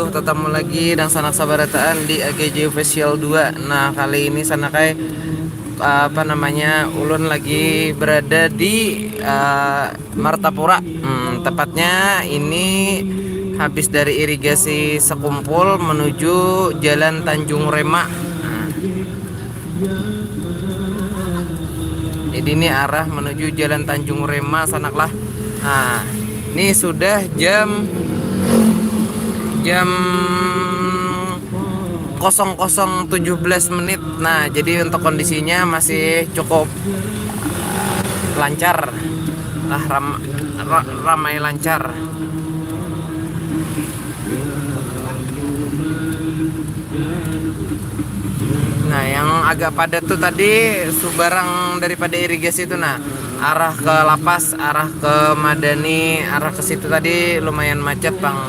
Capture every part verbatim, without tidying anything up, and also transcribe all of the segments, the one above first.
tetamu lagi dangsanak sabarataan di A G J Official dua. Nah, kali ini sanakai, apa namanya, ulun lagi berada di, eh, Martapura. Hmm, tepatnya ini habis dari irigasi Sekumpul menuju Jalan Tanjung Rema. Nah, jadi ini arah menuju Jalan Tanjung Rema, sanak lah. Nah, ini sudah jam jam kosong kosong tujuh belas menit. Nah, jadi untuk kondisinya masih cukup lancar. Nah, ram, ra, ramai lancar. Nah, yang agak padat tuh tadi subarang daripada irigasi itu, nah, arah ke Lapas, arah ke Madani, arah ke situ tadi lumayan macet, Bang.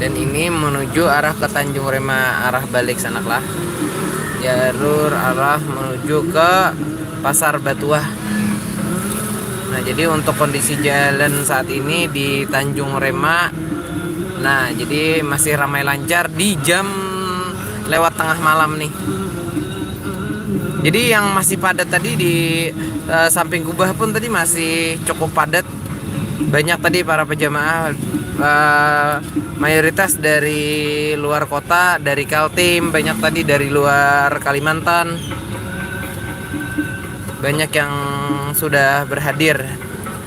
Dan ini menuju arah ke Tanjung Rema, arah balik sanak lah. Jalur arah menuju ke Pasar Batuah. Nah, jadi untuk kondisi jalan saat ini di Tanjung Rema, nah, jadi masih ramai lancar di jam lewat tengah malam nih. Jadi yang masih padat tadi di, eh, samping kubah pun tadi masih cukup padat. Banyak tadi para pejamaah, eh, mayoritas dari luar kota, dari Kaltim, banyak tadi dari luar Kalimantan. Banyak yang sudah berhadir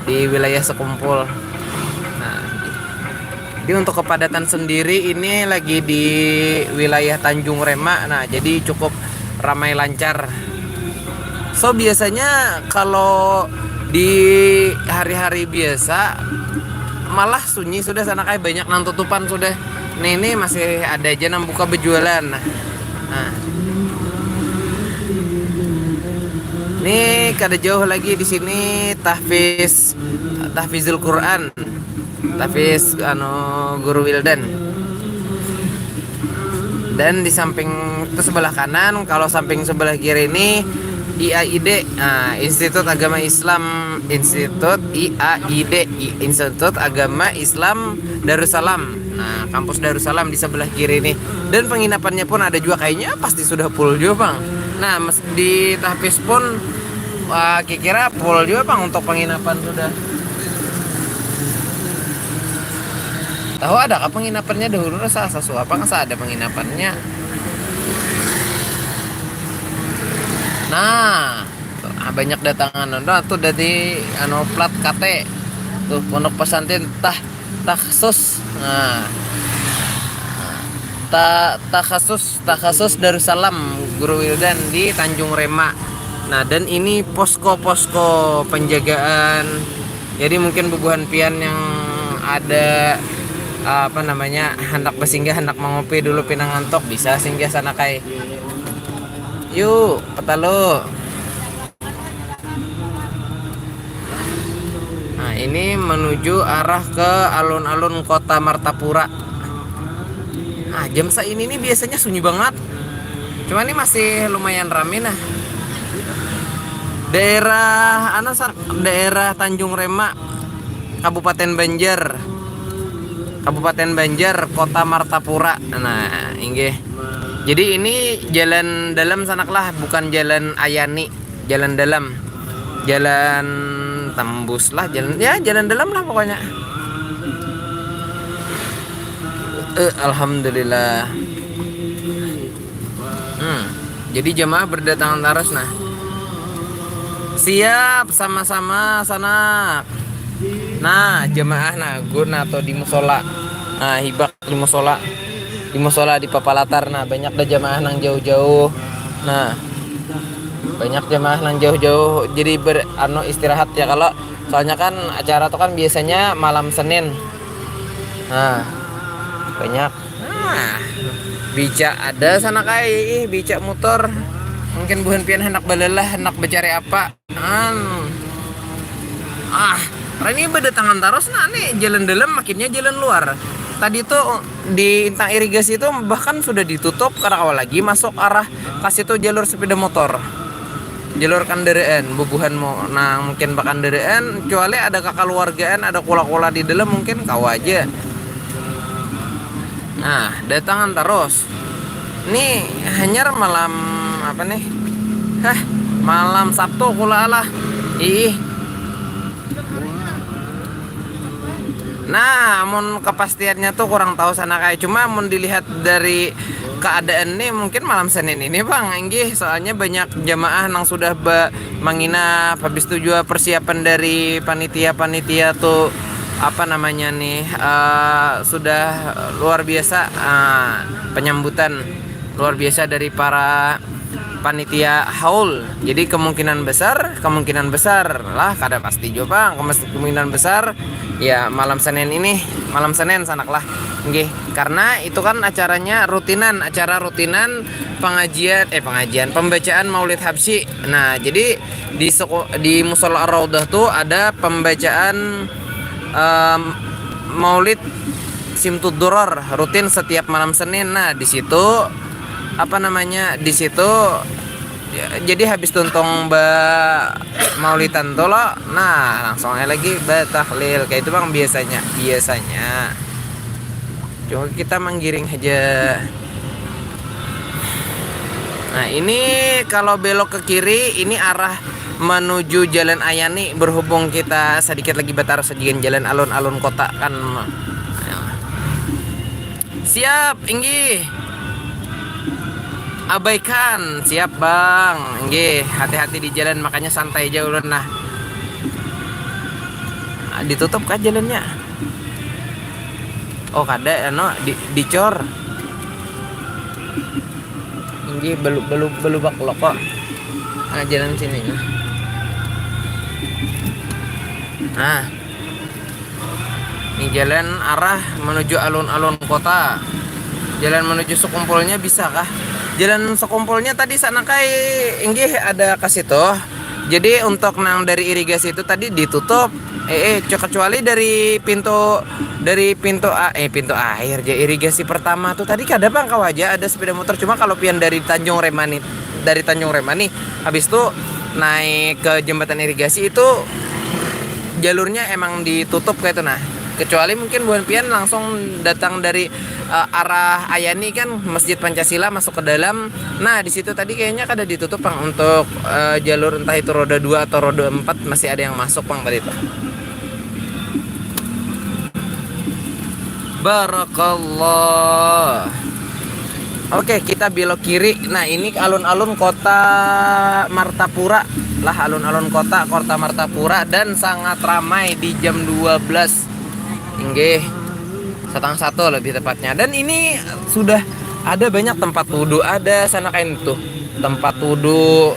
di wilayah Sekumpul. Nah, jadi untuk kepadatan sendiri ini lagi di wilayah Tanjung Rema. Nah, jadi cukup ramai lancar. So, biasanya kalau di hari-hari biasa malah sunyi sudah, sanak ai, banyak nang tutupan sudah. Nah, ini masih ada aja nang buka berjualan. Nah. Nah. Ini kada jauh lagi di sini tahfiz, tahfizul Quran. Tahfiz, anu, Guru Wildan. Dan di samping itu sebelah kanan, kalau samping sebelah kiri ini I A I D, nah, Institut Agama Islam, Institut I A I D, I-, Institut Agama Islam Darussalam. Nah, kampus Darussalam di sebelah kiri nih. Dan penginapannya pun ada juga, kayaknya pasti sudah full juga, Bang. Nah, mes-, di tahfiz pun, wah, kira-kira full juga, Bang, untuk penginapan sudah. Tahu ada kah penginapannya dahulu, rasa asa suah pang asa ada penginapannya. Nah, tuh, ah, banyak datangan. Nah, tuh dari, anu, plat K T. Tuh, Pondok Pesantren Tah-, Tahsus. Nah. Ta-, Takhasus, Takhasus Darussalam, Guru Wildan di Tanjung Rema. Nah, dan ini posko-posko penjagaan. Jadi mungkin bubuhan pian yang ada, apa namanya, handak besinggah, handak mangopi dulu pina ngantuk, bisa singgah sanak ai. Yuk, petalu. Nah, ini menuju arah ke alun-alun Kota Martapura. Nah, jam saini nih biasanya sunyi banget. Cuma ini masih lumayan rame, nah. Daerah, anu, San, daerah Tanjung Rema, Kabupaten Banjar. Kabupaten Banjar, Kota Martapura. Nah, inggih. Jadi ini jalan dalam sanak lah, bukan jalan ayani, jalan dalam. Jalan tembus lah, jalan, ya, jalan dalam lah pokoknya. Eh, alhamdulillah. Hmm. Jadi jamaah berdatangan terus, nah. Siap, sama-sama, sanak. Nah, jamaah, nah, gun atau di musola. Nah, hibak di musola. Di musola di papalatar, nah, banyak dah jamaah nang jauh-jauh. Nah, banyak jamaah nang jauh-jauh. Jadi ber-, anu, istirahat ya, kalau soalnya kan acara tuh kan biasanya malam Senin. Nah, banyak. Nah, beca ada sanak ai, ih, beca mutur. Mungkin buhan pian handak balelah, handak becari apa. Anu. Ah, ini berdatangan terus, nah, nih, jalan dalam makinnya jalan luar. Tadi tuh di intang irigasi itu bahkan sudah ditutup, kada kawa lagi masuk arah ka situ jalur sepeda motor. jalur kandaraan bubuhan mau nang mungkin bakandaraan, kecuali ada kakaluargaan, ada kula-kula di dalam, mungkin kawa aja. Nah, datangan terus. Ini hanyar malam apa nih? Hah, malam Sabtu kula lah. Ih. Nah, amun kepastiannya tuh kurang tahu sana kayak, cuma amun dilihat dari keadaan nih mungkin malam Senin ini, Bang, inggih, soalnya banyak jamaah nang sudah ba- menginap, habis itu juga persiapan dari panitia-panitia tuh apa namanya nih, eh, sudah luar biasa, eh, penyambutan luar biasa dari para panitia haul. Jadi kemungkinan besar, kemungkinan besar lah, kada pasti juga, Bang. Kemes- Kemungkinan besar ya malam Senin ini, malam Senin sanak lah. Nggih, karena itu kan acaranya rutinan, acara rutinan pengajian, eh, pengajian, pembacaan Maulid Habsyi. Nah, jadi di seko- di Musola Ar-Raudhah tuh ada pembacaan, em, Maulid Simtud Duror rutin setiap malam Senin. Nah, di situ apa namanya? Di situ ya, jadi habis tuntung ba maulidan tuh lo, nah, langsung aja lagi ba tahlil kayak itu, Bang, biasanya, biasanya. Cuma kita menggiring aja. Nah, ini kalau belok ke kiri, ini arah menuju Jalan Ayani, berhubung kita sedikit lagi batar sajian jalan alun-alun kota kan. Siap, inggih. Abaikan, siap, Bang. Inggih, hati-hati di jalan, makanya santai aja ulun nah. Ah, ditutup kah jalannya? Oh, kada, anu, di, dicor. Inggih, belu, belu, belubak loko. Nah, jalan sini nah. Nah. Ini jalan arah menuju alun-alun kota. Jalan menuju Sekumpulnya bisa kah? Jalan Sekumpulnya tadi sana kai, inggih, ada ke situ. Jadi untuk nang dari irigasi itu tadi ditutup. Eh, eh, kecuali dari pintu, dari pintu a-, eh, pintu air aja, irigasi pertama tuh tadi kada, Bang, kawa aja ada sepeda motor. Cuma kalau pian dari Tanjung Remani, dari Tanjung Remani, habis itu naik ke jembatan irigasi itu jalurnya emang ditutup kayak itu nah. Kecuali mungkin buhan pian langsung datang dari, eh, arah Ayani kan, Masjid Pancasila, masuk ke dalam. Nah, di situ tadi kayaknya kada ditutup, Bang, untuk, eh, jalur, entah itu roda dua atau roda empat, masih ada yang masuk, Bang, tadi itu. Barakallah. Oke, kita belok kiri. Nah, ini alun-alun kota Martapura lah, alun-alun kota, kota Martapura, dan sangat ramai di jam dua belas. Inggih. Setengah satu lebih tepatnya. Dan ini sudah ada banyak tempat wudhu, ada sana kain tuh. Tempat wudhu.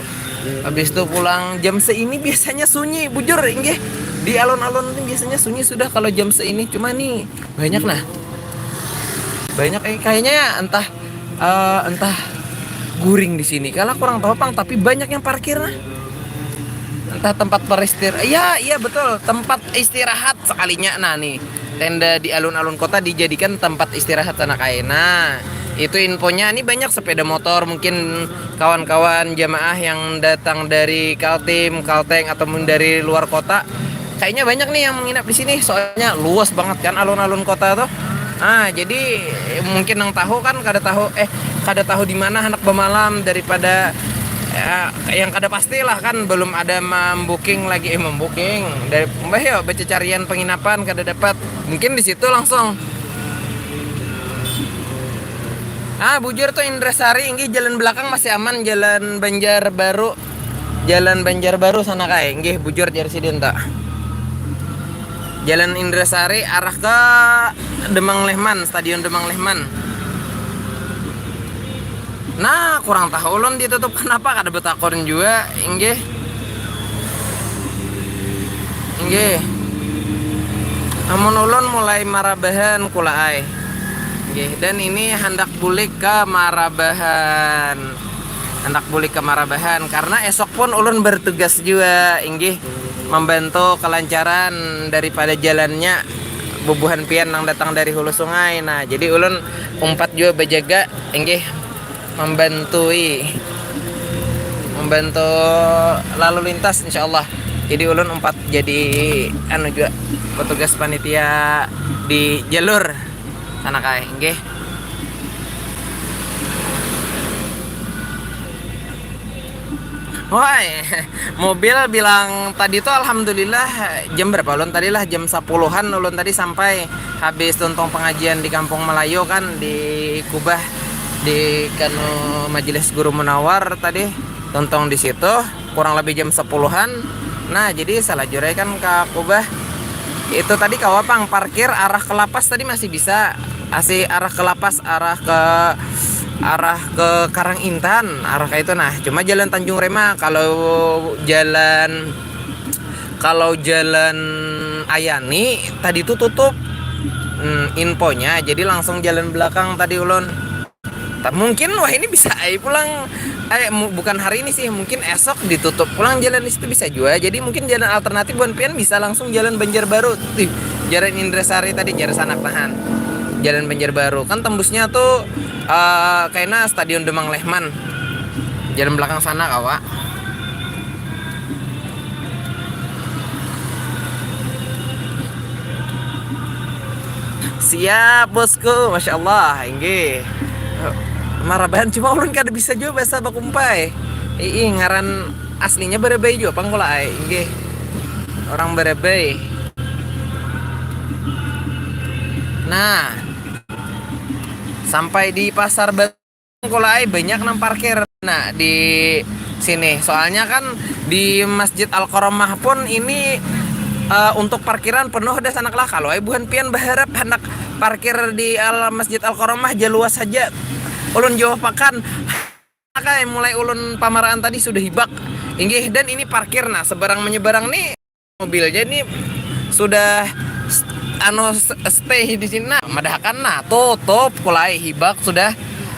Habis itu pulang jam seini biasanya sunyi, bujur, inggih. Di alun-alun ini biasanya sunyi sudah kalau jam seini. Cuma nih banyak nah. Banyak, eh, kayaknya ya, entah, eh, entah guring di sini. Kalau kurang tahu, Bang, tapi banyak yang parkir nah. Entah tempat peristir-, iya, iya, betul, tempat istirahat sekalinya. Nah, nih, tenda di alun-alun kota dijadikan tempat istirahat sana kayak. Nah, itu infonya. Ini banyak sepeda motor, mungkin kawan-kawan jamaah yang datang dari Kaltim, Kalteng, ataupun dari luar kota. Kayaknya banyak nih yang menginap di sini, soalnya luas banget kan alun-alun kota tuh. Nah, jadi mungkin yang tahu kan kada tahu, eh, kada tahu di mana hendak bemalam daripada, ya, yang kada pastilah kan, belum ada membuking lagi, eh, membuking dari mbah ya, baca carian penginapan kada dapat, mungkin di situ langsung. Ah, bujur tuh Indrasari, inggih, jalan belakang masih aman, jalan Banjar Baru, jalan Banjar Baru sana kae, inggih, bujur jar sidin tak. Jalan Indrasari arah ke Demang Lehman, Stadion Demang Lehman. Nah, kurang tahu ulun ditutup kenapa, kada betakun juga, inggih. Inggih. Amun ulun mulai marabahan kula ai. Inggih, dan ini handak bulik ke marabahan. Handak bulik ke marabahan karena esok pun ulun bertugas juga, inggih, membantu kelancaran daripada jalannya bubuhan pian nang datang dari hulu sungai. Nah, jadi ulun umpat juga bejaga, inggih, membantui. bantu lalu lintas, insyaallah. Jadi ulun umpat jadi anu jua, petugas panitia di jalur sana kae, nggih. Woi, mobil bilang tadi tuh alhamdulillah jam berapa ulun tadi lah, jam sepuluhan ulun tadi sampai habis tuntung pengajian di Kampung Melayu kan, di Kubah, di kanu Majelis Guru Munawar tadi, tuntung di situ kurang lebih jam sepuluhan. Nah, jadi salajur ai kan ka Kubah. Itu tadi kawa pang parkir arah ke Lapas tadi masih bisa. Masih arah ke Lapas, arah ke, arah ke Karang Intan, arah kayak itu. Nah, cuma jalan Tanjung Rema, kalau jalan, kalau jalan Ayani tadi tuh tutup. Hmm, infonya, jadi langsung jalan belakang tadi ulun. Ta-, mungkin wah ini bisa ai pulang. Eh, mu-, bukan hari ini sih, mungkin esok ditutup pulang jalan di situ bisa jua. Jadi mungkin jalan alternatif buhan pian bisa langsung jalan Banjarbaru. Ih, jalan Indrasari tadi, jalan sanak tahan. Jalan Banjarbaru kan tembusnya tuh eh kayaknya Stadion Demang Lehman. Jalan belakang sana kawa. Siap, bosku. Masya Allah, inggih. Maraban, cuma ulun kada bisa jua bahasa bakumpai. Ii, ngaran aslinya Barabai jua pang kula ai, inggih. Orang Barabai. Nah, sampai di Pasar Batu kula ai, banyak nang parkir nah di sini. Soalnya kan di Masjid Al Karomah pun ini eh, untuk parkiran penuh dah sanak lah. Kalau ai buhan pian berharap hendak parkir di al Masjid Al Karomah, ja luas saja. Ulun jauh pakan. Kayak mulai ulun pamaraan tadi sudah hibak. Inggih, dan ini parkir nah, seberang menyeberang nih mobilnya ini sudah s-, anu s-, stay di sini nah, madahakan nah, tutup kulai hibak sudah.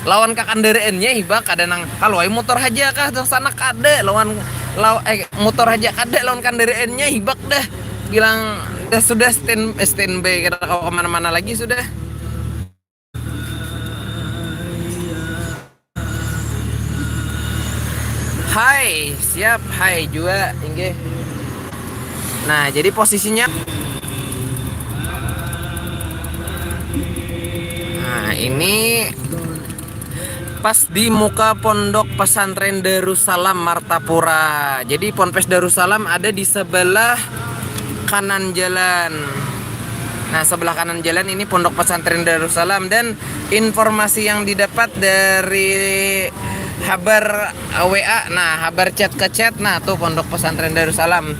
Lawan kakandaraannya hibak, ada nang kalau ai motor haja kah tuh sana kada lawan law, eh, motor haja kada lawan kandaraannya hibak dah. Bilang dah sudah stand, standby, kada kawa kemana-mana lagi sudah. Hai, siap, hai jua, inggih. Nah, jadi posisinya, nah, ini pas di muka Pondok Pesantren Darussalam Martapura. Jadi Ponpes Darussalam ada di sebelah kanan jalan. Nah, sebelah kanan jalan ini Pondok Pesantren Darussalam, dan informasi yang didapat dari habar eh, W A, nah, habar chat ke chat, nah, tuh Pondok Pesantren Darussalam.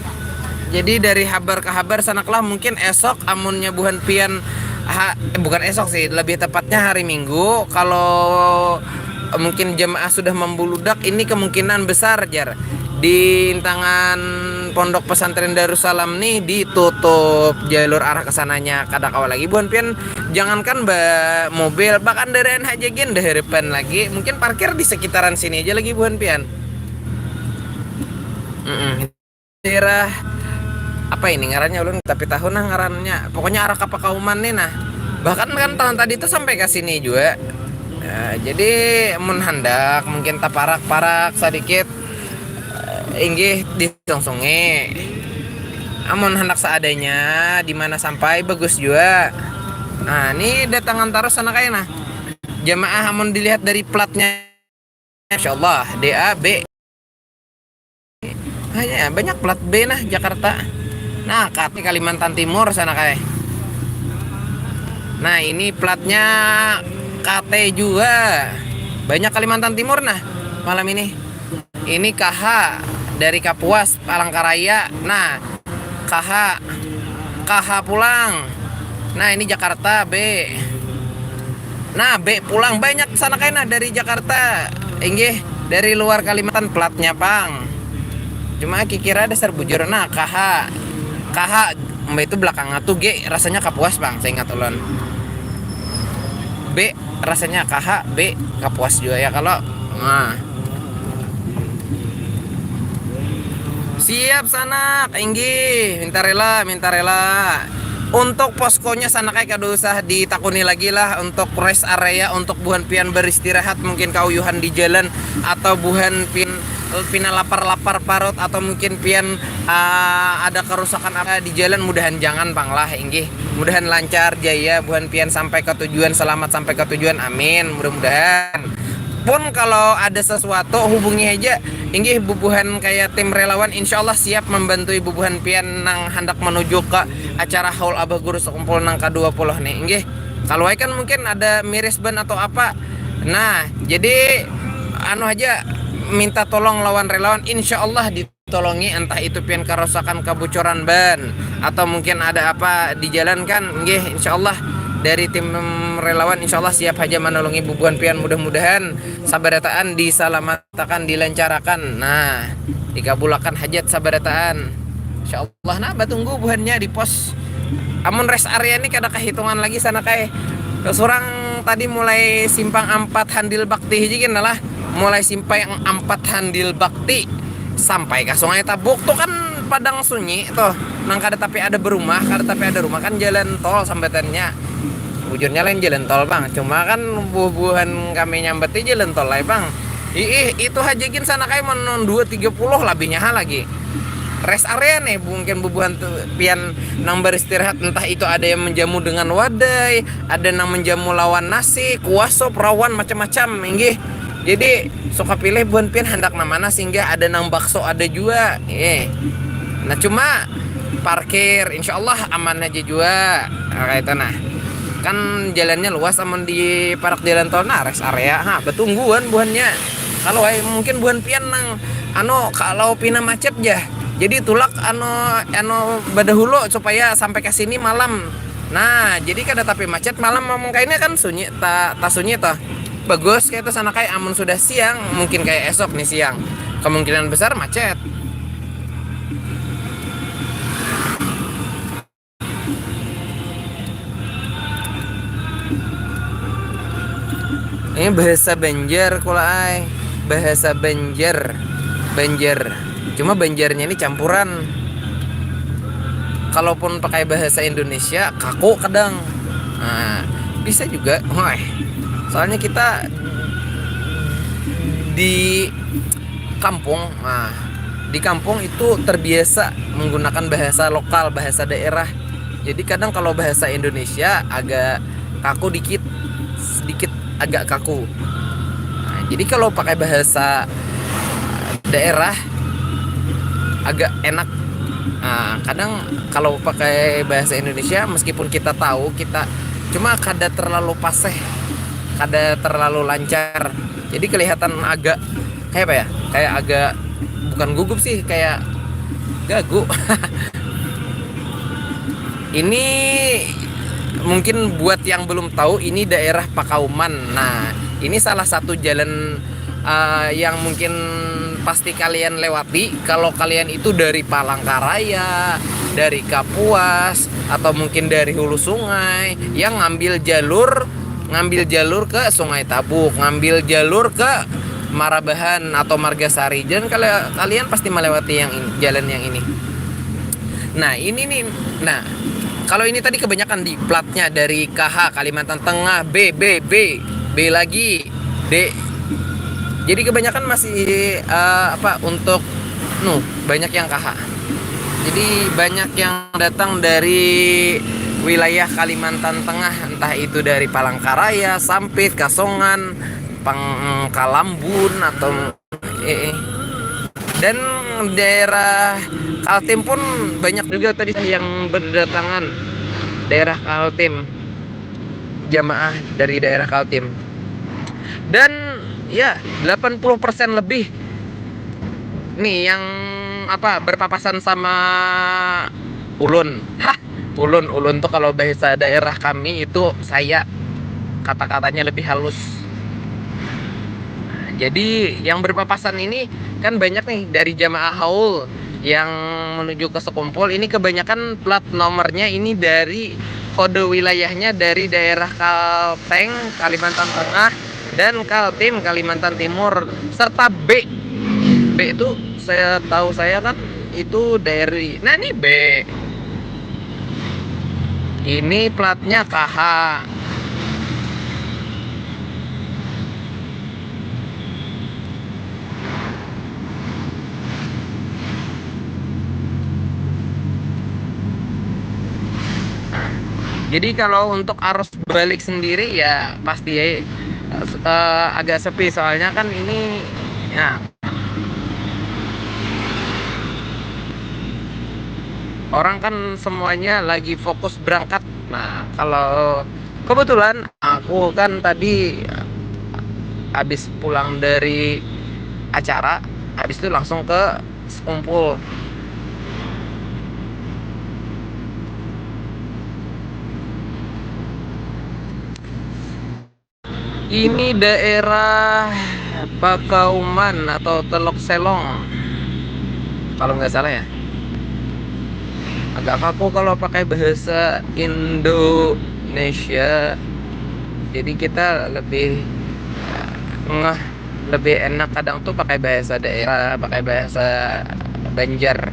Jadi dari habar ke habar sanaklah, mungkin esok amunnya buhan pian ha, eh, bukan esok sih, lebih tepatnya hari Minggu, kalau mungkin jemaah sudah membuludak, ini kemungkinan besar jar di intangan Pondok Pesantren Darussalam nih ditutup jalur arah kesananya, kada kawa lagi buhan pian. Jangankan ba mobil, bahkan kendaraan haja gin dah harapan lagi. Mungkin parkir di sekitaran sini aja lagi buhan pian. Mm-mm. Daerah apa ini ngarannya ulun tapi tahu nah ngarannya. Pokoknya arah ke Pakauman nih nah. Bahkan kan tahun tadi tuh sampai ke sini juga. Nah, jadi mun handak mungkin taparak-parak sedikit eh, inggih di sungai. Amun handak seadanya di mana sampai bagus juga. Nah, ini datangan terus sana kayak nah. Jamaah amun dilihat dari platnya, Masya Allah, D A B. Hanya banyak plat B nah Jakarta. Nah, kat Kalimantan Timur sana kayak. Nah, ini platnya K T juga. Banyak Kalimantan Timur nah malam ini. Ini K H dari Kapuas, Palangkaraya. Nah, K H, K H pulang. Nah, ini Jakarta B. Nah, B pulang banyak sana kayak nah dari Jakarta. Inggih, dari luar Kalimantan platnya pang. Cuma kikira dasar bujur. Nah, K H. K H, mbak itu belakangnya tuh G rasanya Kapuas pang, saya ingat ulun. B rasanya K H, B Kapuas juga ya kalau. Nah. Siap sanak, inggih, minta rela, minta rela. Untuk poskonya sanak ai kada usah ditakuni lagi lah, untuk rest area untuk buhan pian beristirahat mungkin kauyuhan di jalan atau buhan pian pina lapar-lapar parut atau mungkin pian, ah, ada kerusakan apa di jalan, mudahan jangan pang lah, inggih. Mudahan lancar jaya buhan pian sampai ke tujuan, selamat sampai ke tujuan, amin, mudah-mudahan. Pun kalau ada sesuatu, hubungi aja, inggih, bubuhan kaya tim relawan, insya Allah siap membantui bubuhan pian nang handak menuju ke acara Haul Abah Guru Sekumpul nang kedua puluh nih, inggih. Kalau ai kan mungkin ada miris ban atau apa. Nah, jadi anu aja, minta tolong lawan relawan, insya Allah ditolongi, entah itu pian kerusakan, kebocoran ban, atau mungkin ada apa di jalan kan, nggih, insya Allah dari tim relawan insya Allah siap aja menolongi bubuhan pian, mudah-mudahan sabarataan disalamatakan, dilancarakan, nah, dikabulakan hajat sabarataan, insya Allah. Nah, batunggu buhannya di pos. Amun rest area ni kada kehitungan lagi sana kai. Surang tadi mulai simpang ampat Handil Bakti hiji gin lah. Mulai simpang ampat Handil Bakti sampai ke Sungai Tabuk tuh kan padang sunyi tuh. Nang kada tapi ada berumah, kada tapi ada rumah kan jalan tol sambatannya. Bujurnya lain jalan tol bang, cuma kan bubuhan kami nyambati jalan tol lai bang. Iih, itu haja gin sana kai mon dua tiga puluh labihnya ha lagi. Rest area nih, mungkin bubuhan tu pian nang beristirahat, entah itu ada yang menjamu dengan wadai, ada nang menjamu lawan nasi, kuah sop, rawan, macam-macam, inggih. Jadi suka pilih buhan pian handak nang mana, sehingga ada nang bakso ada jua, eh. Nah cuma parkir, insya Allah aman aja jua, nah, kayak itu nah. Kan jalannya luas amun di parak jalan tol, nah rest area, ha, betungguan buhannya. Kalau ai mungkin buhan pian nang anu, kalau pina macet jah, jadi tulak anu, anu badahulu supaya sampai ke sini malam. Nah jadi kada tapi macet malam, amun kaini kan sunyi, ta, ta sunyi toh. Bagus kayak itu sana, kayak amun sudah siang, mungkin kayak esok nih siang, kemungkinan besar macet. Ini bahasa Banjar kula ai. Bahasa Banjar. Banjar. Cuma Banjarnya ini campuran. Kalaupun pakai bahasa Indonesia, kaku kadang. Nah, bisa juga. Wah. Soalnya kita di kampung, nah, di kampung itu terbiasa menggunakan bahasa lokal, bahasa daerah. Jadi kadang kalau bahasa Indonesia agak kaku dikit, sedikit agak kaku. Nah, jadi kalau pakai bahasa daerah agak enak. Nah, kadang kalau pakai bahasa Indonesia, meskipun kita tahu, kita cuma kada terlalu paseh, kada terlalu lancar. Jadi kelihatan agak kayak apa ya? Kayak agak, bukan gugup sih, kayak gagu. Ini mungkin buat yang belum tahu, ini daerah Pakauman. Nah, ini salah satu jalan, eh, yang mungkin pasti kalian lewati kalau kalian itu dari Palangkaraya, dari Kapuas, atau mungkin dari Hulu Sungai yang ngambil jalur, ngambil jalur ke Sungai Tabuk, ngambil jalur ke Marabahan atau Margasari. Dan kalian pasti melewati yang ini, jalan yang ini. Nah, ini nih. Nah, kalau ini tadi kebanyakan di platnya dari K H, Kalimantan Tengah, B, B, B, B lagi, D. Jadi kebanyakan masih, eh, apa, untuk, nu, banyak yang K H. Jadi banyak yang datang dari wilayah Kalimantan Tengah, entah itu dari Palangkaraya, Sampit, Kasongan, Pangkalambun, atau, eh, eh. Dan daerah Kaltim pun banyak juga tadi yang berdatangan, daerah Kaltim, jamaah dari daerah Kaltim. Dan ya, delapan puluh persen lebih nih yang apa, berpapasan sama ulun. Hah, ulun, ulun tuh kalau bahasa daerah kami itu saya, kata-katanya lebih halus. Nah, jadi yang berpapasan ini kan banyak nih dari jamaah haul yang menuju ke Sekumpul. Ini kebanyakan plat nomornya ini dari kode wilayahnya dari daerah Kalteng, Kalimantan Tengah, dan Kaltim, Kalimantan Timur, serta B. B itu saya tahu saya kan itu dari, nah, ini B. Ini platnya K H. Jadi kalau untuk arus balik sendiri ya pasti ya, eh, agak sepi, soalnya kan ini ya orang kan semuanya lagi fokus berangkat. Nah, kalau kebetulan aku kan tadi habis pulang dari acara, habis itu langsung ke Sekumpul. Ini daerah Pakauman atau Telok Selong, kalau nggak salah ya. Agak kaku kalau pakai bahasa Indonesia. Jadi kita lebih ngeh, lebih enak kadang tuh pakai bahasa daerah, pakai bahasa Banjar.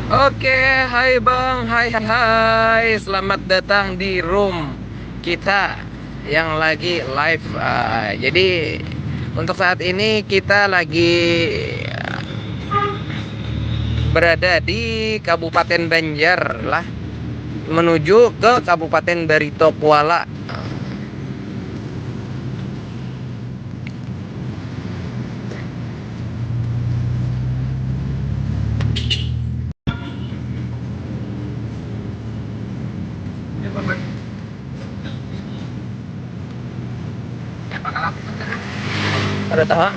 Oke, hai Bang, hai hai hai, selamat datang di room kita yang lagi live. Ah, jadi untuk saat ini kita lagi, ah, berada di Kabupaten Banjar lah, menuju ke Kabupaten Barito Kuala. Ada taha?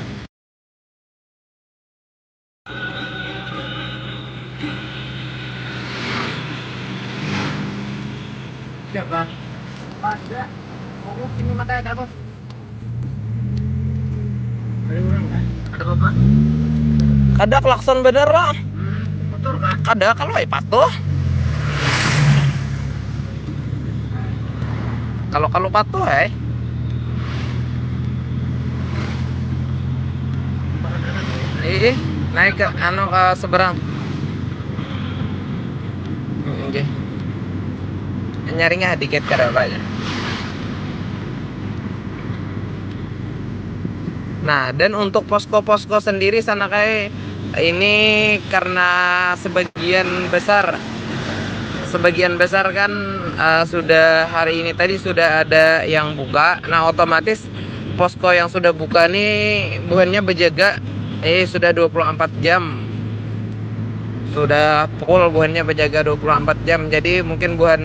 Siapa? Ada. Ini mata ada apa? Ada orang kah? Ada apa? Kada klakson bener lah. Motor kah? Kada, kalau ai patuh. Kalau, kalau patuh ai. Ih, naik ke anu, ke seberang. Hmm, oke. Nyaringnya dikit kada apa aja. Nah, dan untuk posko-posko sendiri sana kayak ini karena sebagian besar, sebagian besar kan, eh, sudah hari ini tadi sudah ada yang buka. Nah, otomatis posko yang sudah buka nih buhannya berjaga, eh, sudah dua puluh empat jam. Sudah full buhannya berjaga dua puluh empat jam. Jadi mungkin buhan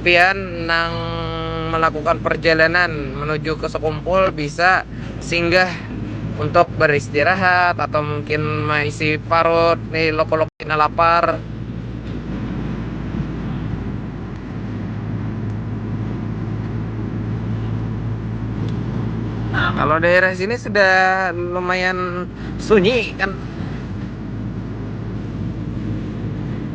pian nang melakukan perjalanan menuju ke Sekumpul bisa singgah untuk beristirahat atau mungkin mengisi parut nih, loko-loko kena lapar. Nah, kalau daerah sini sudah lumayan sunyi kan.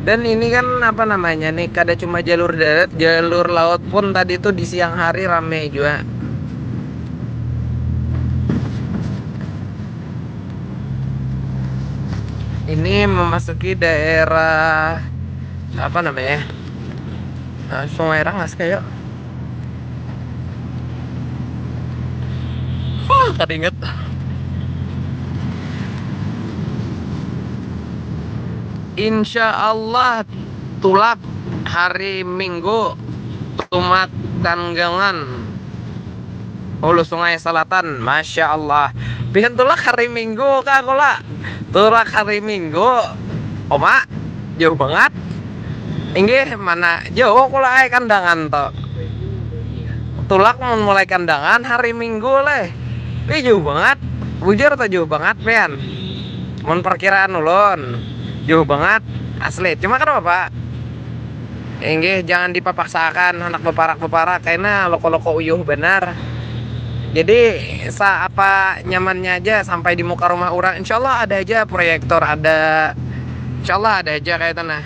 Dan ini kan apa namanya nih, kada cuma jalur darat, jalur laut pun tadi tuh di siang hari rame juga. Ini memasuki daerah apa namanya? Nah, Sungai Rangas kayak. Wah, kada ingat. Insya Allah tulak hari Minggu, tumat Tanggangan, Hulu Sungai Selatan. Masya Allah. Pian tulak hari Minggu kah kula? Tulak hari Minggu, Oma, jauh banget. Inggih, mana jauh kula ai Kandangan to. Tulak mun mulai Kandangan hari Minggu leh. Ih, jauh banget. Bujur to, jauh banget pian. Mun perkiraan ulun, jauh banget asli. Cuma kada apa-apa. Inggih, jangan dipapaksakan handak beparak-beparak, kaina loko-loko uyuh banar. Jadi, sa apa nyamannya aja sampai di muka rumah urang. Insya Allah ada aja proyektor, ada, insya Allah ada aja kayak itu nah.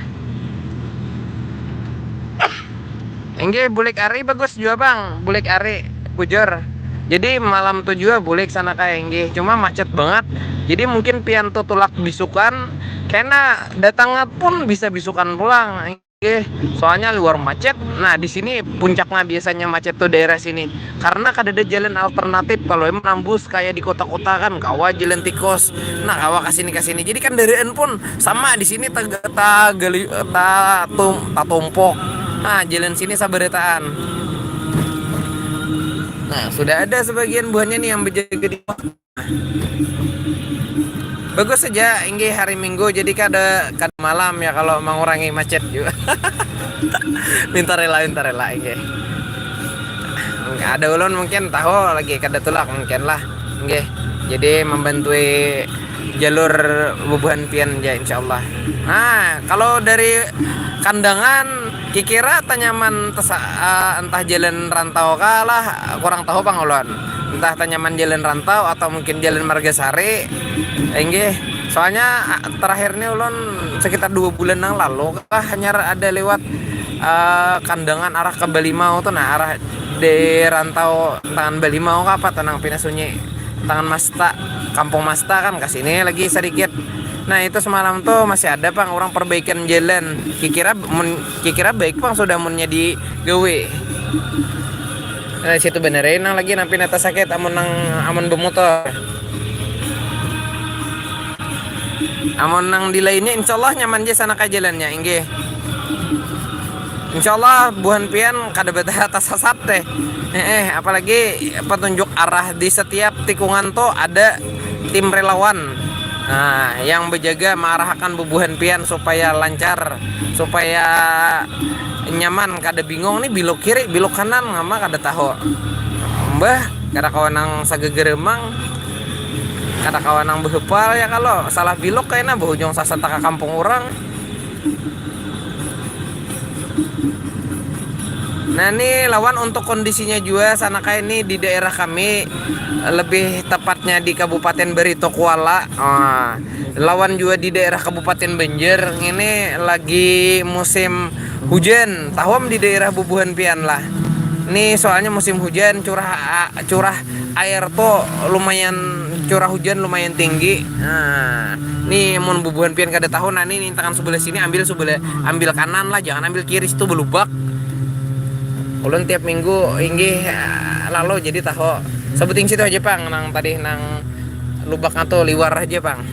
Inggih, bulik ari bagus jua, Bang. Bulik ari, bujur. Jadi malam tu jua bulik sana kayak inggih. Cuma macet banget. Jadi mungkin pian tu tulak bisukan, kena datangnya pun bisa bisukan pulang. Oke, soalnya luar macet. Nah, di sini puncaknya biasanya macet tuh daerah sini. Karena kada ada jalan alternatif kalau emang nambus kayak di kota-kota kan, kawa jalan tikus. Nah, kawa ke sini ke sini. Jadi kan kendaraan pun sama di sini tag- tagali- tatum- tatumpuk. Nah, jalan sini sabarataan. Nah, sudah ada sebagian buahnya nih yang berjaga di Bagus saja, inggih hari Minggu, jadi kada kada malam ya kalau mengurangi macet juga. Minta rela, minta rela, inggih. Ada ulun mungkin tahu lagi kada tulak mungkin lah, inggih. Jadi membantui jalur bubuhan pian ya, insyaallah. Nah, kalau dari Kandangan, kikira tanyaman tesa- eh, entah jalan rantau kah lah, kurang tahu pang ulun. Entah tanyaman jalan rantau atau mungkin jalan Margasari. Inggih, soalnya ah, terakhir ni ulun sekitar dua bulan yang lalu kah hanyar ada lewat eh, Kandangan arah ke Balimau tuh, nah, arah di rantau tangan Balimau kah apa tanang Pina Sunyi, tangan Masta, Kampung Masta kan ke sini lagi sedikit. Nah, itu semalam tuh masih ada pang orang perbaikan jalan. Kikira mun kikira baik pang sudah munnya digawe. Nah, situ benerin nang lagi nang Pina tasakit amun nang amun bemotor. Amun nang di lainnya insyaallah nyaman ja sana ka jalannya, inggih. Insyaallah buhan pian kada bataha tasasat deh. Eh, eh, apalagi petunjuk arah di setiap tikungan tuh ada tim relawan. Nah, yang berjaga mengarahkan bubuhan pian supaya lancar, supaya nyaman, kada bingung nih bilok kiri, bilok kanan, ngama kada tahu. Mbah, kada kawa nang sagagaremang, kada kawa nang behepal ya kalau salah bilok kayaknya berujung sasat ka kampung orang. Nah, ini lawan untuk kondisinya juga sana kayak ini di daerah kami, lebih tepatnya di Kabupaten Barito Kuala. Ah, lawan juga di daerah Kabupaten Banjar ini lagi musim hujan. Tahuam di daerah bubuhan pian lah. Ini soalnya musim hujan, curah curah air tuh lumayan, curah hujan lumayan tinggi. Nah, nih mun bubuhan pian kada tahu, nah, nih tangan sebelah sini ambil sebelah, ambil kanan lah, jangan ambil kiri, situ belubak. Ulun tiap minggu inggih eh, lalu jadi tahu. Sebuting situ aja pang, nang tadi nang lubaknya tuh liwar aja pang.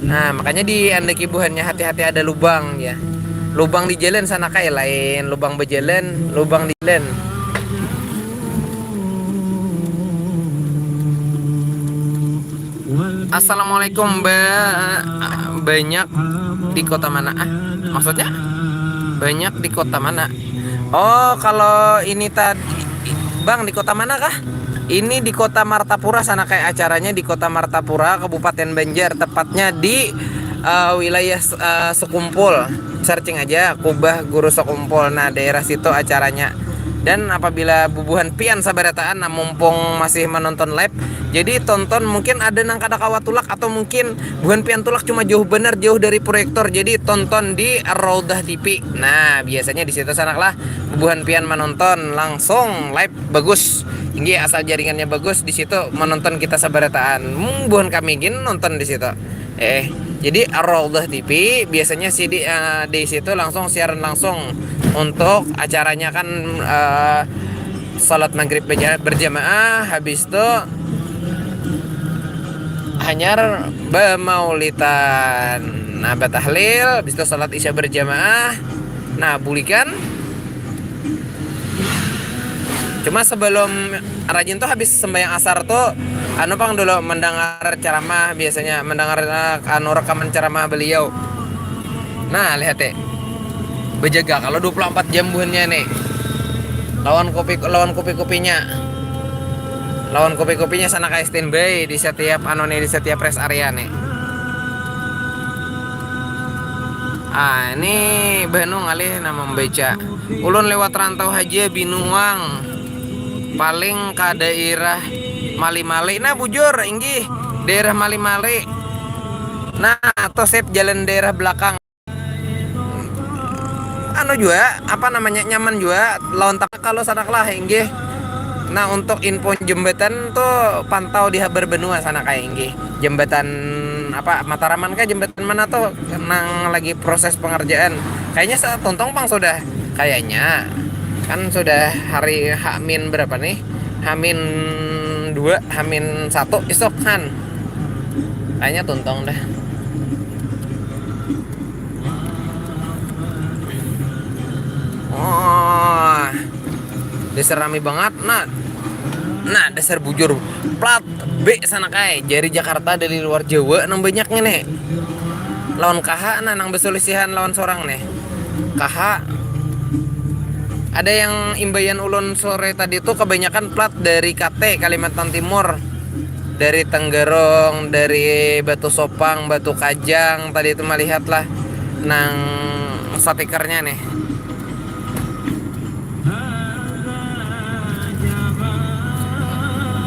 Nah, makanya di andaki buhannya hati-hati ada lubang ya. Lubang di jalan sana kayak lain, lubang berjalan, lubang di jalan. Assalamualaikum, Mbak. Banyak di kota mana? Ah, maksudnya? Banyak di kota mana? Oh, kalau ini tadi, Bang, di kota mana kah? Ini di kota Martapura sana kayak acaranya di kota Martapura, Kabupaten Banjar, tepatnya di eh, wilayah eh, Sekumpul. Searching aja Kubah Guru Sekumpul. Nah, daerah situ acaranya. Dan apabila bubuhan pian sabarataan, nah, mumpung masih menonton live, jadi tonton, mungkin ada nang kada kawa tulak atau mungkin buhan pian tulak cuma jauh benar, jauh dari proyektor. Jadi tonton di Raudhah T V. Nah, biasanya di situ sanaklah buhan pian menonton langsung live bagus. Inggih, asal jaringannya bagus di situ menonton kita sabarataan. Hmm, buhan kami gin nonton di situ. Eh, jadi Raudhah T V biasanya sih di eh, di situ langsung siaran langsung untuk acaranya kan eh, salat maghrib berja- berjamaah, habis itu hanyar bamaulitan. Nah, batahlil, habis itu salat isya berjamaah. Nah, bulikan. Cuma sebelum rajin tuh habis sembahyang asar tuh anu pang dulu mendengar ceramah, biasanya mendengar eh, anu rekaman ceramah beliau. Nah, lihat ya. Berjaga kalau dua puluh empat jam buhannya nih. Lawan kopi lawan kopi-kopinya. Lawan kopi-kopinya sana kayak standby di setiap anu nih, di setiap rest area nih. Ah, ini banu ngalih nama membaca. Ulun lewat rantau haja binuang. Paling ka daerah Mali-Mali. Nah, bujur, inggih, daerah Mali-Mali. Nah, atau sep jalan daerah belakang. Anu juga, apa namanya, nyaman juga lawan tak kalau sanak lah, inggih. Nah, untuk info jembatan tuh pantau di Habar Benua sana kayak, inggih. Jembatan apa, Mataraman kah, jembatan mana tuh nang lagi proses pengerjaan? Kayaknya sa-, tuntung pang sudah. Kayaknya kan sudah hari H min berapa nih? H min dua, H min satu isuk kan. Kayaknya tuntung dah. Oh, dasar rame banget, nah. Nah, dasar bujur. Plat B sana kai. Jari Jakarta dari luar Jawa nang banyaknya nih. Lawan kaha, nah, nang besulisihan lawan sorang nih. Kaha. Ada yang imbayan ulun sore tadi tuh kebanyakan plat dari K T, Kalimantan Timur. Dari Tenggerong, dari Batu Sopang, Batu Kajang, tadi itu melihat lah nang stikernya nih.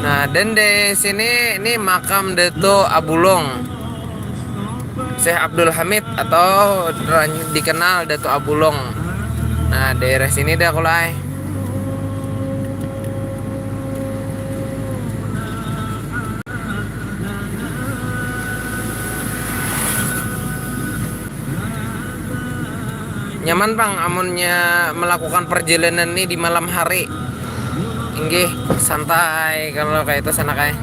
Nah, dan di sini ini makam Dato Abulong, Syekh Abdul Hamid atau dikenal Dato Abulong. Nah, daerah sini dah kulai. Nyaman pang amunnya melakukan perjalanan nih di malam hari. Inggih, santai kalau kayak itu sana kayak.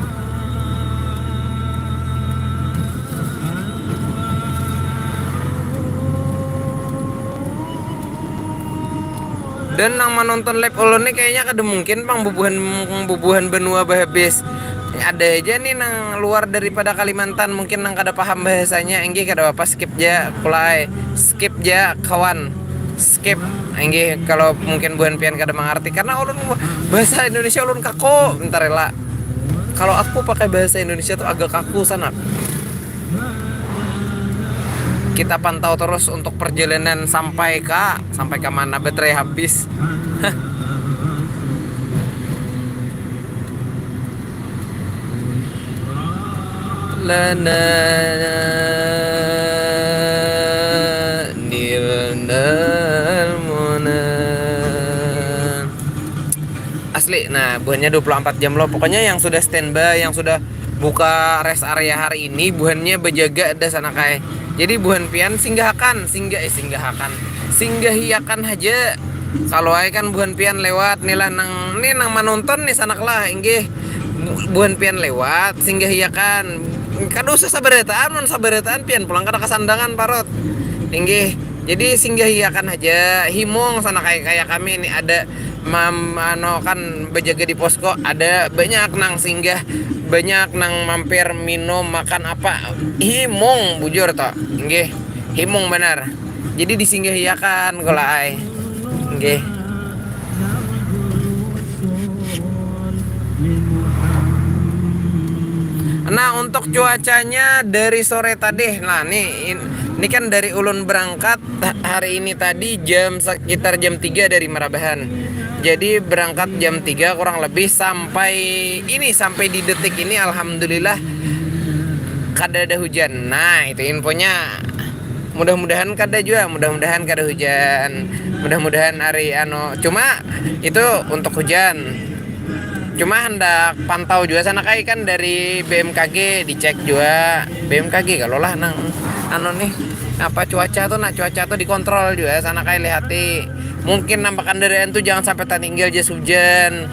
Dan nang menonton live ulun nih kayaknya kada mungkin pang bubuhan, bubuhan benua bahabis. Ada aja nih nang luar daripada Kalimantan, mungkin nang kada paham bahasanya, enggih kada apa, skip ja kulai, skip ja kawan, skip. Enggih kalau mungkin buhan pian kada mengerti karena ulun bahasa Indonesia ulun kaku, bentar rela. Kalau aku pakai bahasa Indonesia tuh agak kaku sanak. Kita pantau terus untuk perjalanan sampai ke, sampai ke mana baterai habis. Lana nilnal muna. Asli, nah, buhannya dua puluh empat jam loh. Pokoknya yang sudah standby, yang sudah buka rest area hari ini, buhannya berjaga ada sana kai. Jadi buhan pian singgahakan, singgah, eh, singgahakan, singgahiakan aja. Kalau ai kan buhan pian lewat nih lah nang, nih nang menonton nih sanak lah, inggih. Bu-, buhan pian lewat, singgahiakan. Kada usah sabarataan, mun sabarataan pian pulang kada kasandangan parut. Inggih. Jadi singgahiakan aja, himung sana kayak, kayak kami ini ada mam-, anu kan bejaga di posko, ada banyak nang singgah, banyak nang mampir minum makan apa, himung bujur toh, inggih, himung benar. Jadi disinggahiakan kula ai, inggih. Nah, untuk cuacanya dari sore tadi, nah, nih, in-, ini kan dari ulun berangkat hari ini tadi jam, sekitar jam tiga dari Marabahan. Jadi berangkat jam tiga kurang lebih sampai ini, sampai di detik ini alhamdulillah kada ada hujan. Nah, itu infonya. Mudah-mudahan kada jua, mudah-mudahan kada hujan. Mudah-mudahan hari anu, cuma itu untuk hujan. Cuma hendak pantau jua sana kai kan dari B M K G dicek jua. B M K G kalau lah nang anu nih, apa cuaca tuh, nah cuaca tuh dikontrol jua sana kai lihati. Mungkin nang bakandaraan tuh jangan sampai tatinggal jas hujan.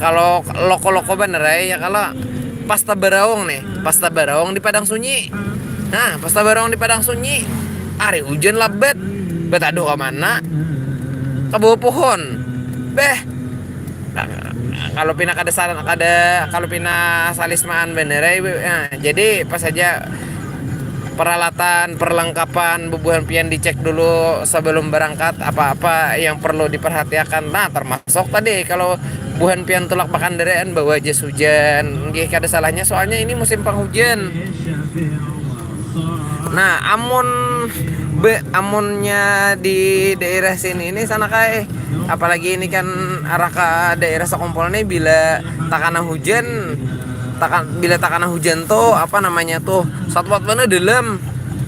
Kalau loko-loko banar ai ya kalau pas tabaraung nih, pas tabaraung di Padang Sunyi. Nah, pas tabaraung di Padang Sunyi, hari hujan labat. Bataduh ka mana? Ka bawah pohon. Beh, kalau pina kada salah, kada, kalau pina salismaan bener ai, Bu. Nah, jadi pas aja peralatan, perlengkapan bubuhan pian dicek dulu sebelum berangkat, apa-apa yang perlu diperhatiakan. Nah, termasuk tadi kalau buhan pian tulak bakandaraan bawa jas hujan, nggih kada salahnya soalnya ini musim panghujan. Nah, amun be, amunnya di daerah sini ini sana kai, apalagi ini kan arah ke daerah Sekumpul nih, bila takana hujan, taka, bila takana hujan tuh apa namanya tuh, satumat mana dalam,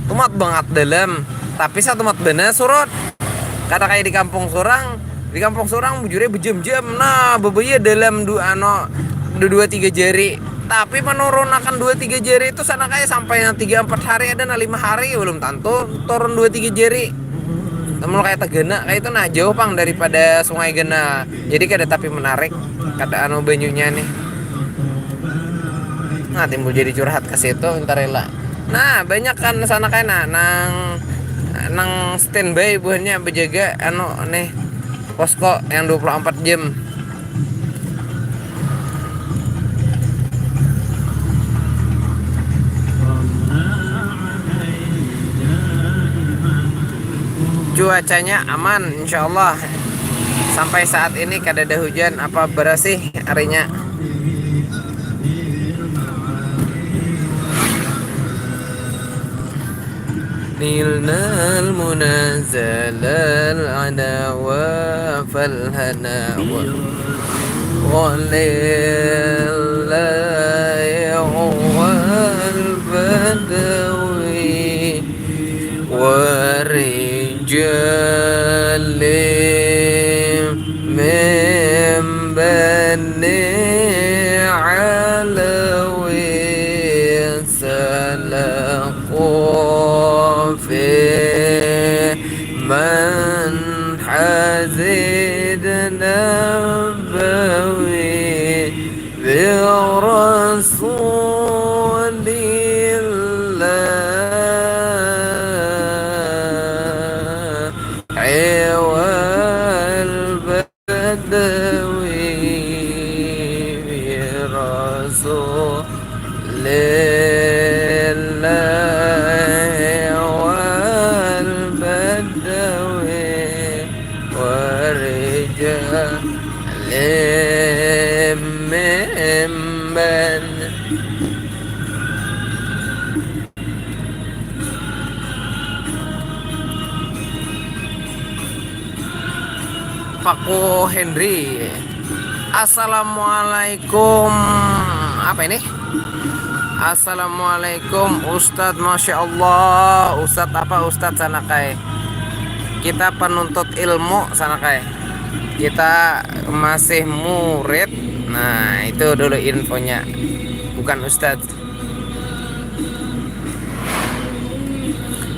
tumat banget dalam, tapi satumat bana surut. Kada kayak di kampung surang, di kampung surang bujurnya berjam-jam, nah bebaya dalam dua ano, dua, dua tiga jari. Tapi menurunakan dua tiga jari itu sana kayak sampai yang tiga empat hari, ada nah lima hari, belum tentu turun dua tiga jari. Namun kayak Tagana kayak itu nah, jauh pang daripada Sungai Gena. Jadi kada tapi menarik, kada anu banyunya nih. Nah, timbul jadi curhat ke situ, entar rela. Nah, banyak kan sana kayak nah, nang nang standby buhannya, bejaga anu nih, posko yang dua puluh empat jam. Cuacanya aman, insya Allah. Sampai saat ini kada ada hujan, apa berasih harinya. Nilnal munazalal anawa falhanawa. Walillahi wal badawi. Warijali min bani alawi. Salaku fi man hazid nabawi bi rasulillah. Wal badawi bi rasulillahi wal badawi warijali min bani. Paku Henry. Assalamualaikum. Apa ini? Assalamualaikum Ustadz, Masya Allah. Ustadz apa Ustadz Sanakai? Kita penuntut ilmu Sanakai. Kita masih murid. Nah, itu dulu infonya. Bukan Ustadz.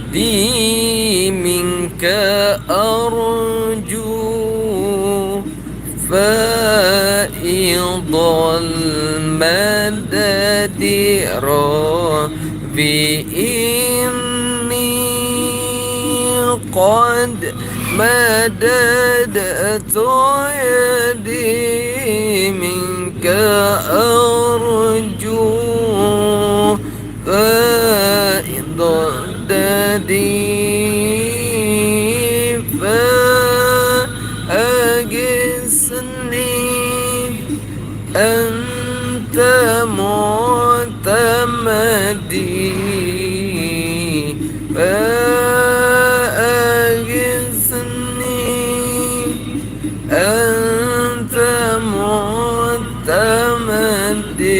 Di minka arju faidul madadi rabbi inni qad madadtu yadi minka arju faidul dadi fa agisni anta mu'tamadi fa agisni anta mu'tamadi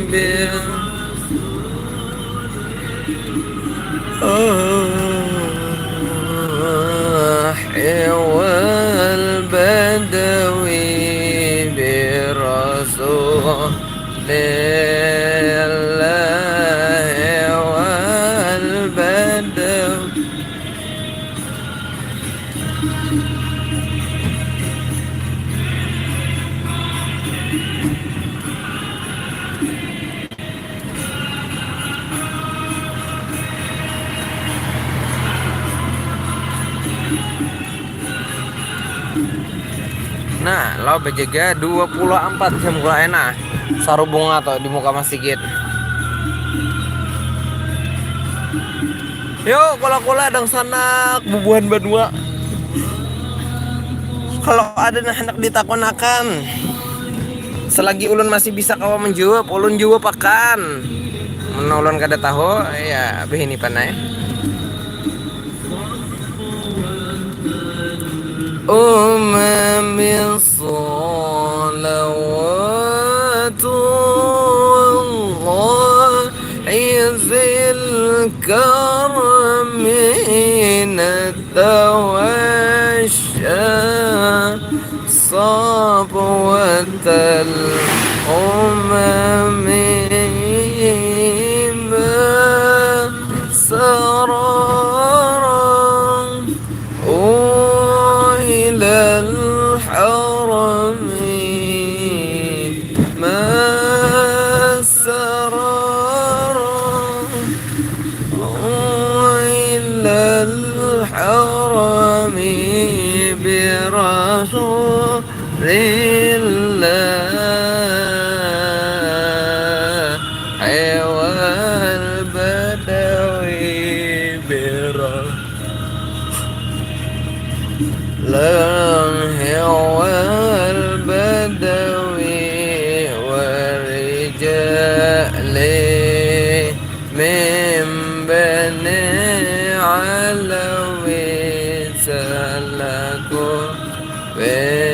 bi wal badawi bi rasulillahi wal badawi. Nah, lo bejaga dua puluh empat jam kula enak sarubung atau di muka masjid. Yuk, kula-kula dangsanak bubuhan banua. Kalau ada nah hendak ditakonakan, selagi ulun masih bisa kawa menjawab, ulun jawab akan. Mun ulun kada tahu, ya begini panai. Umami salawatu Allahi zil karami natawasya. صفوة الأمم سرارا، وإلى الحرم ما سرارا، وإلى الحرم برسول الله والبدوي برسول الله والبدوي والرجال من بني علوي سلكوا بمن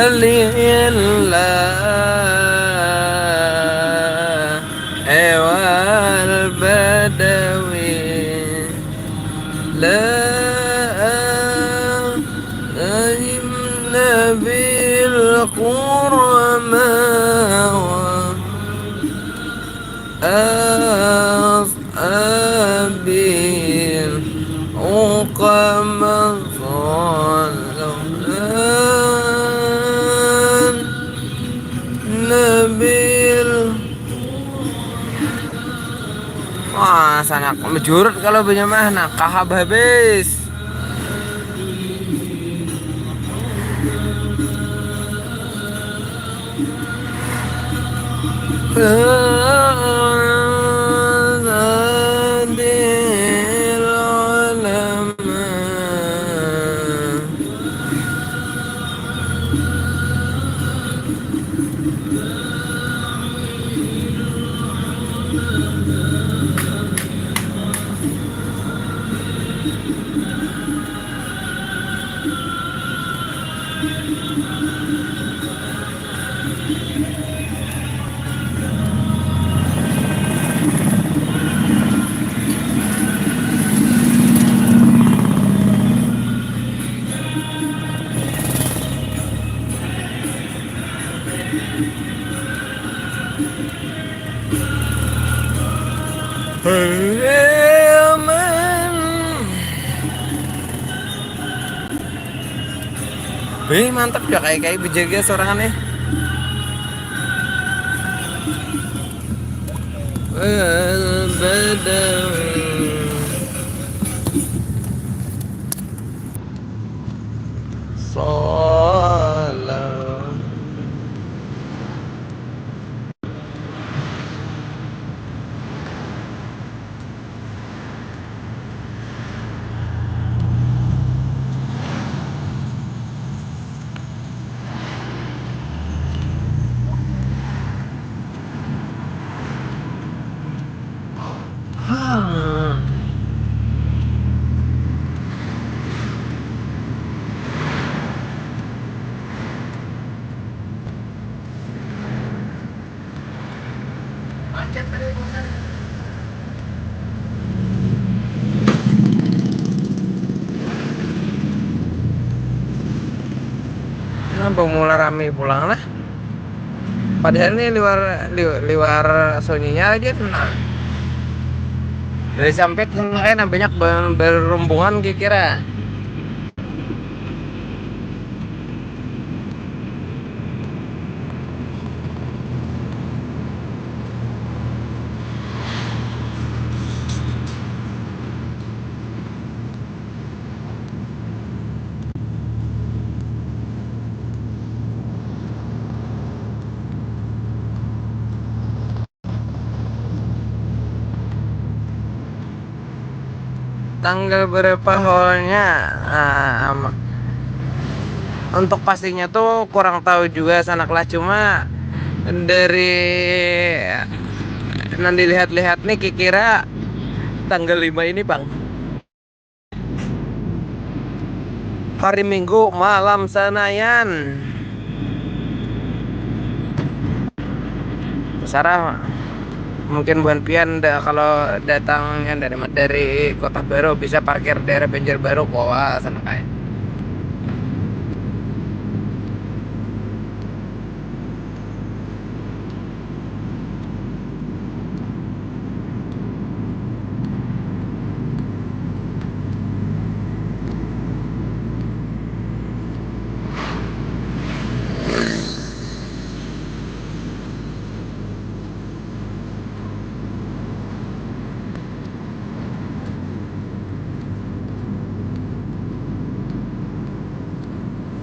لله والبدوي لا أئن بالقرى ما أصحاب العقبى صلوا النبي. Wah, sanak menjurut kalau banyak mah, nah, kahab habis. Wih, mantap ya, kayak kayak bejaga sorangan nih. Al-Badawi. Salam. Nah, bemula rame pulang lah. Padahal nih liwar li- liwar sunyinya aja, nah. Dari Sampit kan banyak ber- berrombongan kira-kira. Tanggal berapa haulnya? Ah, ama- untuk pastinya tuh kurang tahu juga, sanak lah. Cuma dari nang dilihat-lihat nih, kira-kira tanggal lima ini, Bang. Hari Minggu malam Senayan. Sarah. Mungkin buhan pian da, kalau datangnya dari dari Kota Baru bisa parkir daerah Banjarbaru, kawa sana kayak.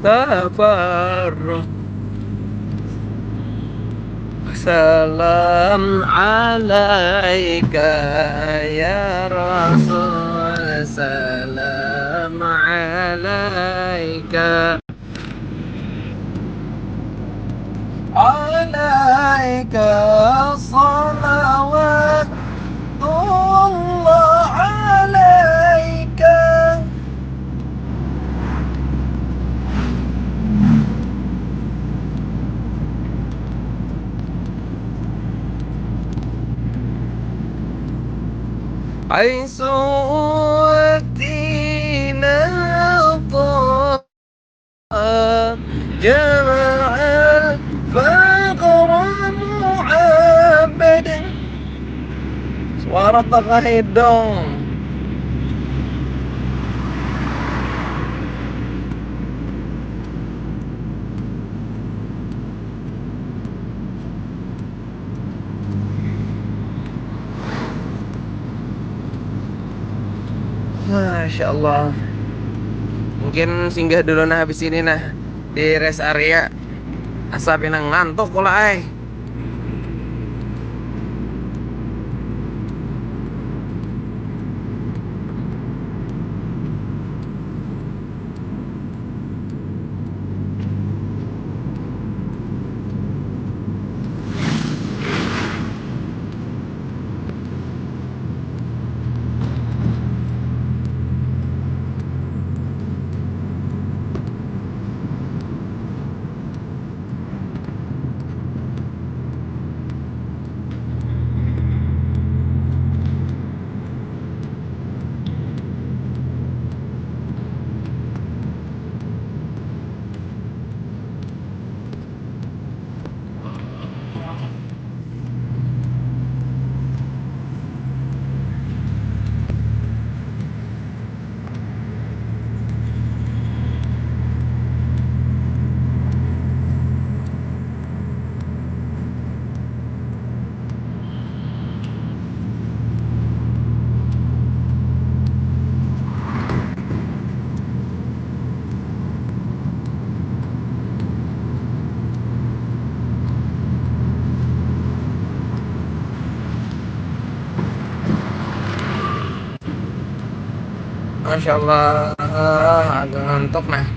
Sabar. Salam alaika ya Rasul, salam alaika. Alaika salawatullah alaika. Haitsu utina ta jama'al faqra mu'abbad. Suara tengah hidung. Masya Allah. Mungkin singgah dulu nah habis ini nah di rest area. Asa pina ngantuk pula ai. Masya Allah, agak ngantuk nah.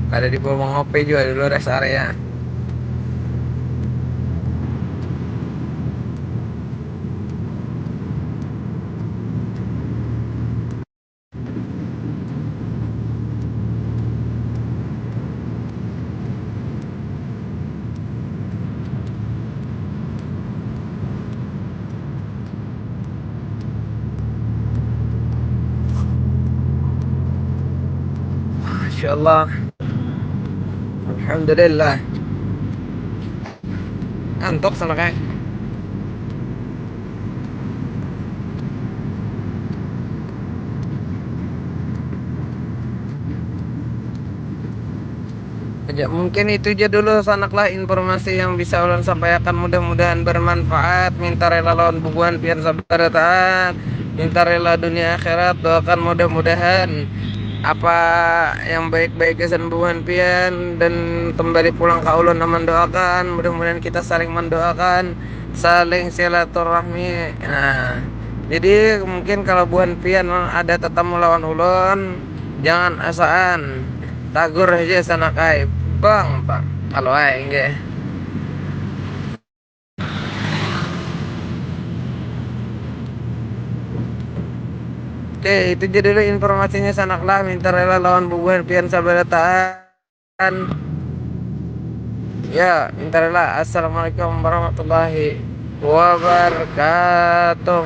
Kada dibawa ngopi juga dulu rest area. Masya Allah. Alhamdulillah. Ngantuk sana kayak. Aja, mungkin itu aja dulu, sanaklah informasi yang bisa ulun sampaikan. Mudah-mudahan bermanfaat. Minta rela lawan bubuhan pian sabarataan. Minta rela dunia akhirat. Doakan mudah-mudahan apa yang baik-baik gasan bubuhan pian dan kembali pulang ke ulun mendoakan. Mudah-mudahan kita saling mendoakan, saling silaturahmi. Nah, jadi mungkin kalau buhan pian ada tetamu lawan ulun, jangan asaan, tagur aja sana kai, bang, bang, kalau aing ge. Oke, itu jadi dulu informasinya, sanaklah minta rela lawan bubuhan pian sabarataan. Ya, minta rela. Assalamualaikum warahmatullahi wabarakatuh.